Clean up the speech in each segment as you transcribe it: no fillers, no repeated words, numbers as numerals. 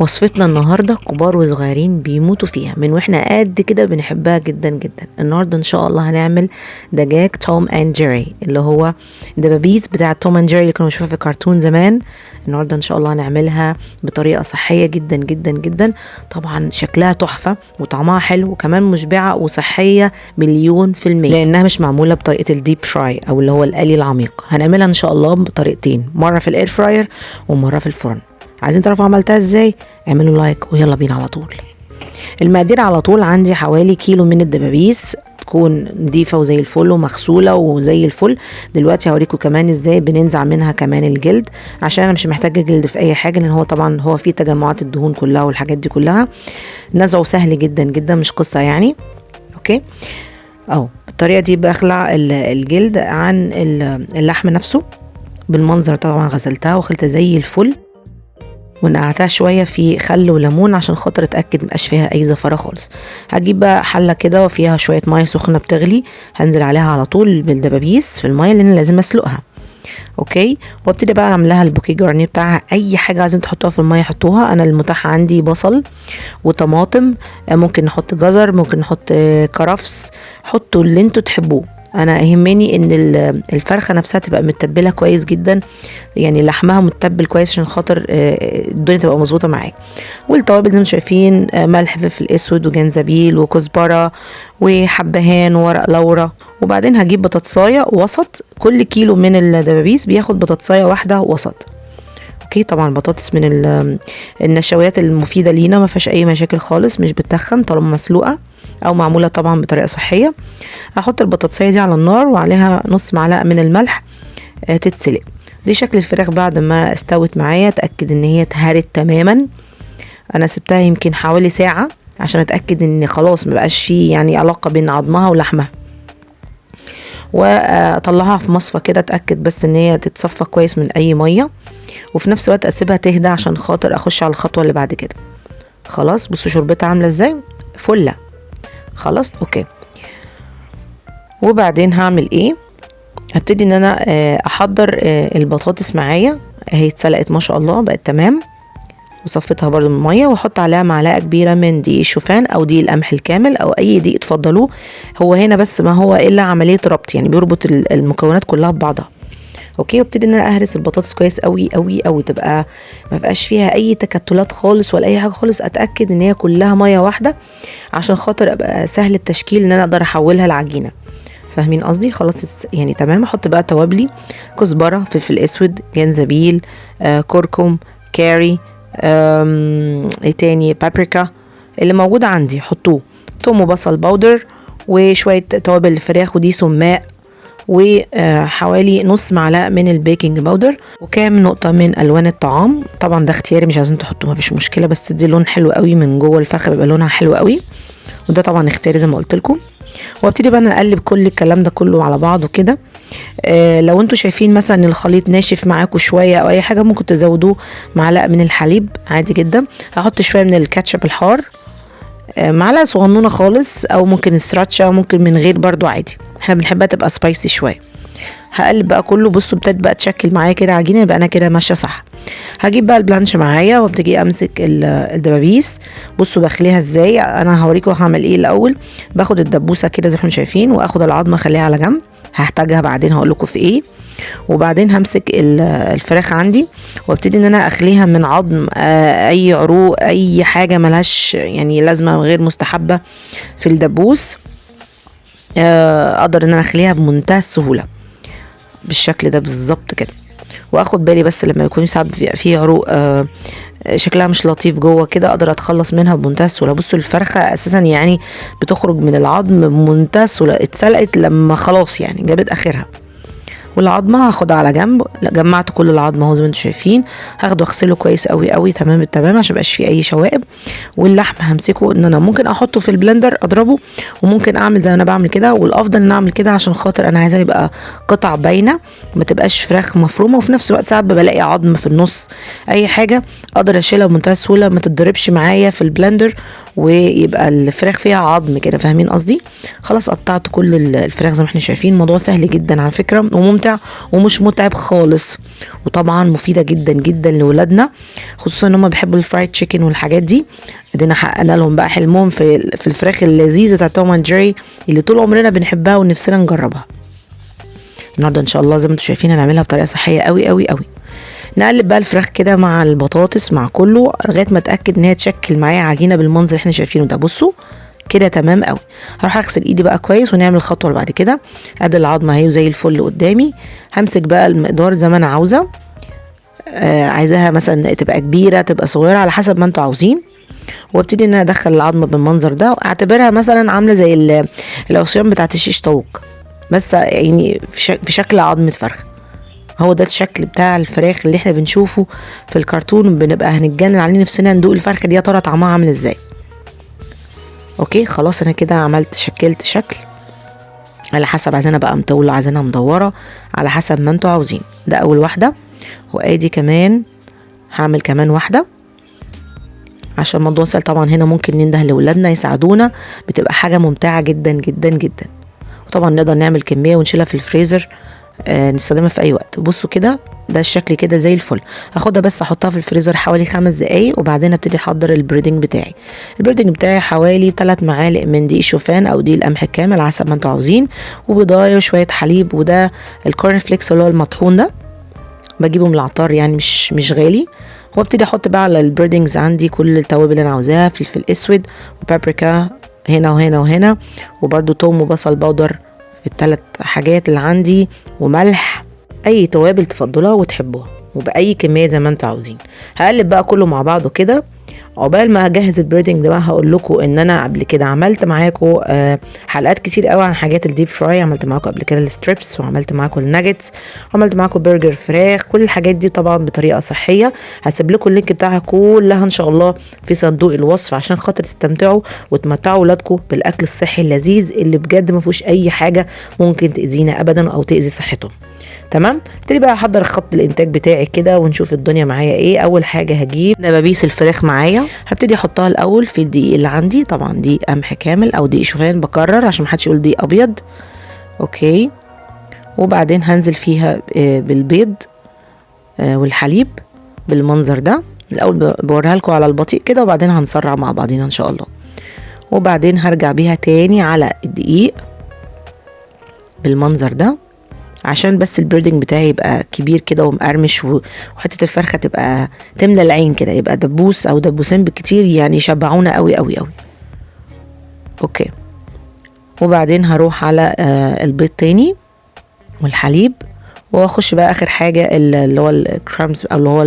وصفتنا النهارده كبار وصغيرين بيموتوا فيها من واحنا قد كده، بنحبها جدا جدا. النهارده ان شاء الله هنعمل دجاج Tom and Jerry، اللي هو الدبابيس بتاع Tom and Jerry اللي كنا بنشوفها في كرتون زمان. النهارده ان شاء الله هنعملها بطريقة صحية جدا جدا جدا، طبعا شكلها تحفة وطعمها حلو وكمان مشبعة وصحية 1,000,000%، لانها مش معمولة بطريقة ال deep fry او اللي هو القلي العميق. هنعملها ان شاء الله بطريقتين، مرة في ال air fryer ومرة في الفرن. عايزين تعرفوا عملتها ازاي؟ اعملوا like ويلا بينا على طول. المقادير على طول، عندي حوالي كيلو من الدبابيس تكون نضيفه وزي الفل ومغسوله وزي الفل. دلوقتي هوريكم كمان ازاي بننزع منها كمان الجلد، عشان انا مش محتاجه جلد في اي حاجة، لان هو طبعا هو فيه تجمعات الدهون كلها والحاجات دي كلها. نزعه سهل جدا جدا، مش قصة يعني. okay اهو بالطريقة دي بخلع الجلد عن اللحم نفسه بالمنظر. طبعا غسلتها وخلتها زي الفل ونقعتها شوية في خل وليمون عشان خاطر اتاكد مبقاش فيها اي زفره خالص. هجيب بقى حله كده وفيها شوية مية سخنة بتغلي، هنزل عليها على طول بالدبابيس في المية لان لازم اسلقها. okay وابتدي بقى اعمل لها ال bouquet garni بتاعها. اي حاجة عايزين تحطوها في المية حطوها. انا المتاح عندي بصل وطماطم، ممكن نحط جزر، ممكن نحط كرفس، حطوا اللي انتوا تحبوه. انا يهمني ان الفرخه نفسها تبقى متبله كويس جدا، يعني لحمها متبل كويس عشان خاطر الدنيا تبقى مظبوطة معايا. والتوابل زي ما شايفين، ملح، فلفل اسود، وجنزبيل، وكزبره، وحبهان، وورق لورا. وبعدين هجيب بطاطسايه وسط، كل كيلو من الدبابيس بياخد بطاطسايه واحدة وسط. okay طبعا البطاطس من النشويات المفيدة لينا، ما فيهاش اي مشاكل خالص، مش بتتخن طالما مسلوقة او معمولة طبعا بطريقة صحية. هحط البطاطسيه دي على النار وعليها نص معلقه من الملح تتسلق. دي شكل الفراخ بعد ما استوت معايا. اتاكد ان هي اتهرت تماما. انا سبتها يمكن حوالي ساعة عشان اتاكد ان خلاص ما بقاش فيه يعني علاقة بين عظمها ولحمها، واطلعها في مصفى كده اتاكد بس ان هي تتصفى كويس من اي مية، وفي نفس الوقت اسيبها تهدى عشان خاطر اخش على الخطوة اللي بعد كده. خلاص بصوا شوربتها عامله ازاي، فله خلاص. okay وبعدين هعمل ايه؟ هبتدي ان انا احضر البطاطس معايا. اهي اتسلقت ما شاء الله، بقت تمام، وصفتها برضو من المية، واحط عليها معلقه كبيرة من دقيق الشوفان او دقيق القمح الكامل او اي دقيق تفضلوه. هو هنا بس ما هو الا عملية ربط، يعني بيربط المكونات كلها ببعضها. okay وابتدي ان انا اهرس البطاطس كويس قوي قوي قوي، تبقى ما بقاش فيها اي تكتلات خالص ولا اي حاجة خالص. اتاكد ان هي كلها مية واحدة عشان خاطر ابقى سهل التشكيل ان انا اقدر احولها لعجينه. فاهمين قصدي؟ خلاص يعني تمام. احط بقى توابلي، كزبره، فلفل اسود، جنزبيل، كركم، كاري، ايه تاني، بابريكا، اللي موجود عندي حطوه، توم وبصل powder، وشوية توابل الفراخ، ودي سماق، وحوالي نص معلقه من ال baking powder، وكام نقطة من الوان الطعام. طبعا ده اختياري، مش عايزين تحطوه مفيش مشكلة، بس تدي لون حلو قوي من جوه الفرخه، بيبقى لونها حلو قوي. وده طبعا اختياري زي ما قلت لكم. وابتدي بقى انا اقلب كل الكلام ده كله على بعضه كده. لو انتوا شايفين مثلا ان الخليط ناشف معاكم شوية او اي حاجة، ممكن تزودوه معلقه من الحليب عادي جدا. هحط شوية من الكاتشب الحار، معلقه صغنونه خالص، او ممكن السراتشا، ممكن من غير برضو عادي، احنا بنحبها تبقى spicy شوية. هقلب بقى كله. بصوا ابتدت بقى تشكل معايا كده عجينه، يبقى انا كده ماشية صح. هجيب بقى البلانش معايا وابتدي امسك الدبابيس. بصوا بخليها ازاي، انا هوريكم هعمل ايه الاول. باخد الدبوسه كده زي ما احنا شايفين، واخد العظمة اخليها على جنب، هحتاجها بعدين هقول لكم في ايه. وبعدين همسك الفراخ عندي وابتدي ان انا اخليها من عظم، اي عروق، اي حاجة ملهاش يعني لازمه، غير مستحبة في الدبوس، اقدر ان انا اخليها بمنتهى السهولة بالشكل ده بالظبط كده. واخد بالي بس لما يكون ساعات بيبقى فيه عروق شكلها مش لطيف جوه كده، اقدر اتخلص منها بمنتهى السهولة. بصوا الفرخه اساسا يعني بتخرج من العظم بمنتهى السهولة، اتسلقت لما خلاص يعني جابت اخرها. والعظمة هاخدها على جنب، جمعت كل العظمة اهو زي ما انتم شايفين. هاخده اغسله كويس قوي قوي تمام التمام عشان ميبقاش فيه اي شوائب. واللحم همسكه ان انا ممكن احطه في ال blender اضربه، وممكن اعمل زي ما انا بعمل كده، والافضل ان اعمل كده عشان خاطر انا عايزاه يبقى قطع باينة، ما تبقاش فراخ مفرومه. وفي نفس الوقت ساعات بلاقي عظم في النص، اي حاجة اقدر اشيلها بمنتهى السهولة، ما تتضربش معايا في ال blender ويبقى الفراخ فيها عظم كده، فاهمين قصدي؟ خلاص قطعت كل الفراخ زي ما احنا شايفين. الموضوع سهل جدا على فكرة وممتع ومش متعب خالص، وطبعا مفيدة جدا جدا لولادنا، خصوصا ان هم بيحبوا ال fried chicken والحاجات دي. ادينا حققنا لهم بقى حلمهم في الفراخ اللذيذة بتاعت Tom and Jerry اللي طول عمرنا بنحبها ونفسنا نجربها. النهارده ان شاء الله زي ما انتم شايفين هنعملها بطريقة صحية قوي قوي قوي. نقلب بقى الفراخ كده مع البطاطس مع كله لغاية ما اتاكد ان هي تشكل معايا عجينه بالمنظر اللي احنا شايفينه ده. بصوا كده تمام قوي. هروح اغسل ايدي بقى كويس ونعمل الخطوة اللي بعد كده. ادي العظمة اهي وزي الفل قدامي. همسك بقى المقدار زي ما انا عاوزه، عايزاها مثلا تبقى كبيرة تبقى صغيرة على حسب ما انتوا عاوزين. وابتدي ان انا ادخل العظمة بالمنظر ده، واعتبرها مثلا عامله زي العصيان بتاعت الشيش طاووق، بس يعني في شكل عظمه فرخة. هو ده الشكل بتاع الفراخ اللي احنا بنشوفه في الكرتون وبنبقى هنتجنن عليه نفسنا ندوق الفرخه دي يا ترى طعمها عامل ازاي. okay خلاص انا كده عملت شكلت شكل على حسب عايزينها بقى مطولة عايزينها مدورة على حسب ما انتوا عاوزين. ده اول واحدة، وادي كمان هعمل كمان واحدة عشان الموضوع سهل. طبعا هنا ممكن ننده لاولادنا يساعدونا، بتبقى حاجة ممتعة جدا جدا جدا. وطبعا نقدر نعمل كمية ونشيلها في الفريزر، نستخدمها في اي وقت. بصوا كده ده الشكل كده زي الفل. هاخدها بس احطها في الفريزر حوالي 5 دقايق، وبعدين ابتدي احضر ال breading بتاعي. ال breading بتاعي حوالي 3 معالق من دقيق شوفان او دقيق القمح الكامل على حسب ما انتوا عاوزين، وبيضايه وشوية حليب، وده ال corn flakes اللي هو المطحون ده بجيبه من العطار يعني مش غالي. وابتدي احط بقى على ال breadings عندي كل التوابل اللي انا عاوزاها، فلفل اسود وبابريكا هنا وهنا وهنا، وبرده توم وبصل powder، الثلاث حاجات اللي عندي، وملح، اي توابل تفضلوها وتحبوها وباي كمية زي ما انتوا عاوزين. هقلب بقى كله مع بعضه كده. عقبال ما اجهز ال breading ده بقى هقول لكم ان انا قبل كده عملت معاكم حلقات كتير قوي عن حاجات ال deep fry. عملت معاكم قبل كده ال strips، وعملت معاكم الناجتس، وعملت معاكم برجر فراخ، كل الحاجات دي طبعا بطريقة صحية. هسيب لكم ال link بتاعها كلها ان شاء الله في صندوق الوصف عشان خاطر تستمتعوا وتمتعوا اولادكم بالاكل الصحي اللذيذ اللي بجد ما فيهوش اي حاجة ممكن تاذينا ابدا او تاذي صحتهم. تمام، ابتدي بقى احضر خط الانتاج بتاعي كده ونشوف الدنيا معايا ايه. اول حاجة هجيب دبابيس الفراخ معايا، هبتدي احطها الاول في الدقيق اللي عندي، طبعا دي قمح كامل او دقيق شوفان، بكرر عشان محدش يقول دقيق ابيض. okay، وبعدين هنزل فيها بالبيض والحليب بالمنظر ده. الاول بوريها لكم على البطيء كده وبعدين هنسرع مع بعضينا ان شاء الله. وبعدين هرجع بيها تاني على الدقيق بالمنظر ده عشان بس ال breading بتاعي يبقى كبير كده ومقرمش، وحتة الفرخه تبقى تملى العين كده، يبقى دبوس او دبوسين بالكتير يعني يشبعونا قوي قوي قوي. okay، وبعدين هروح على البيض تاني والحليب، واخش بقى اخر حاجة اللي هو ال crumbs او اللي هو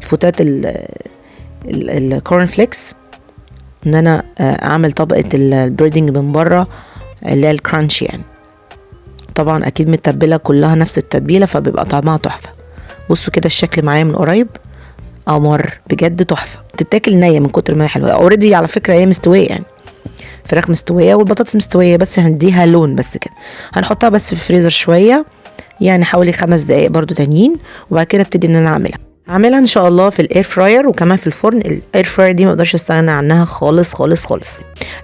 الفتات ال corn flakes، ان انا اعمل طبقه ال breading من بره اللي هي ال crunch يعني. طبعا اكيد متبله كلها نفس التتبيله فبيبقى طعمها تحفة. بصوا كده الشكل معايا من قريب، قمر بجد تحفة، تتاكل نيه من كتر ما هي حلوة. already على فكرة هي مستوية يعني، فراخ مستوية والبطاطس مستوية، بس هنديها لون بس كده. هنحطها بس في الفريزر شوية يعني حوالي 5 دقايق برضو تانيين، وبعد كده ابتدي ان انا اعملها ان شاء الله في ال air fryer وكمان في الفرن. ال air fryer دي ما اقدرش استغنى عنها خالص خالص خالص.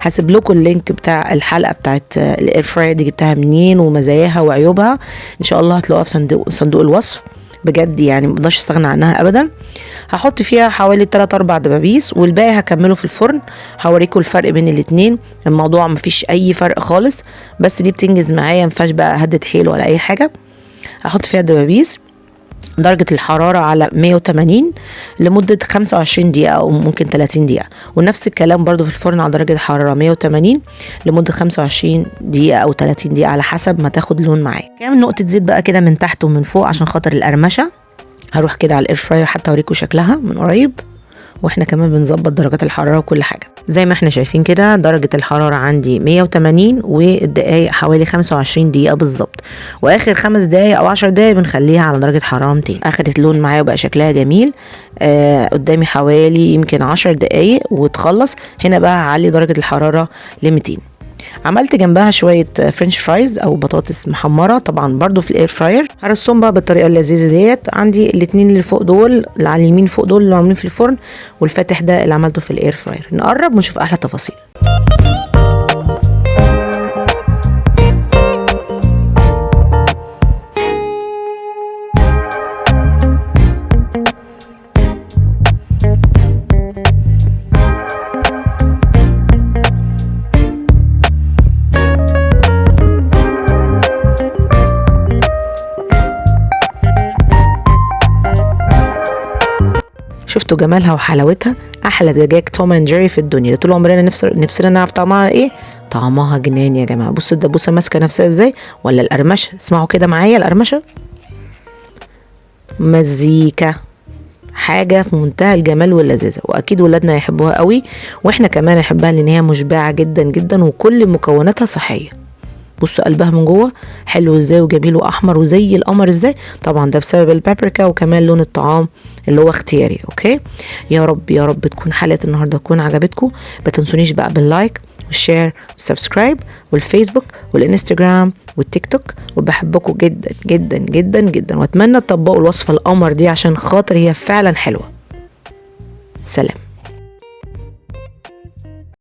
هسيب لكم ال link بتاع الحلقة بتاعت ال air fryer دي جبتها منين ومزاياها وعيوبها، ان شاء الله هتلاقوها في صندوق الوصف. بجد يعني ما اقدرش استغنى عنها ابدا. هحط فيها حوالي 3-4 دبابيس والباقي هكمله في الفرن. هوريكم الفرق بين الاتنين، الموضوع مفيش اي فرق خالص، بس دي بتنجز معايا مفيهاش بقى هدة حيل ولا اي حاجة. هحط فيها الدبابيس، درجة الحرارة على 180 لمدة 25 دقيقة أو ممكن 30 دقيقة، ونفس الكلام برضو في الفرن على درجة حرارة 180 لمدة 25 دقيقة أو 30 دقيقة على حسب ما تاخد لون معايا. كام نقطة زيت بقى كده من تحت ومن فوق عشان خاطر القرمشة. هروح كده على ال air fryer حتى أوريكم شكلها من قريب، واحنا كمان بنظبط درجات الحرارة وكل حاجة. زي ما احنا شايفين كده درجة الحرارة عندي 180 والدقايق حوالي 25 دقيقة بالظبط، واخر 5 دقايق او 10 دقايق بنخليها على درجة حرارة 200. اخدت لون معايا وبقى شكلها جميل. قدامي حوالي يمكن 10 دقايق وتخلص. هنا بقى هعلي درجة الحرارة ل 200. عملت جنبها شوية french fries او بطاطس محمرة، طبعا برضو في ال air fryer. هرصهم بقى بالطريقة اللذيذة ديت. عندي الاتنين اللي فوق دول، اللي على اليمين فوق دول اللي عاملين في الفرن، والفاتح ده اللي عملته في ال air fryer. نقرب ونشوف احلى تفاصيل. شفتوا جمالها وحلاوتها؟ احلى دجاج Tom and Jerry في الدنيا، اللي طول عمرنا نفسنا نعرف طعمها ايه. طعمها جنان يا جماعة. بصوا الدبوسه ماسكه نفسها ازاي، ولا القرمشه. اسمعوا كده معايا القرمشه، مزيكا، حاجة في منتهى الجمال واللذاذه. واكيد ولادنا هيحبوها قوي، واحنا كمان هنحبها لان هي مشبعة جدا جدا وكل مكوناتها صحية. بصوا قلبها من جوه حلو ازاي وجميل واحمر وزي القمر ازاي. طبعا ده بسبب البابريكا وكمان لون الطعام اللي هو اختياري. okay، يا رب يا رب تكون حلقة النهارده تكون عجبتكم. ما تنسونيش بقى بال like وال share وال subscribe والفيسبوك والانستجرام والتيك توك. وبحبكم جدا جدا جدا جدا، واتمنى تطبقوا الوصفة القمر دي عشان خاطر هي فعلا حلوة. سلام.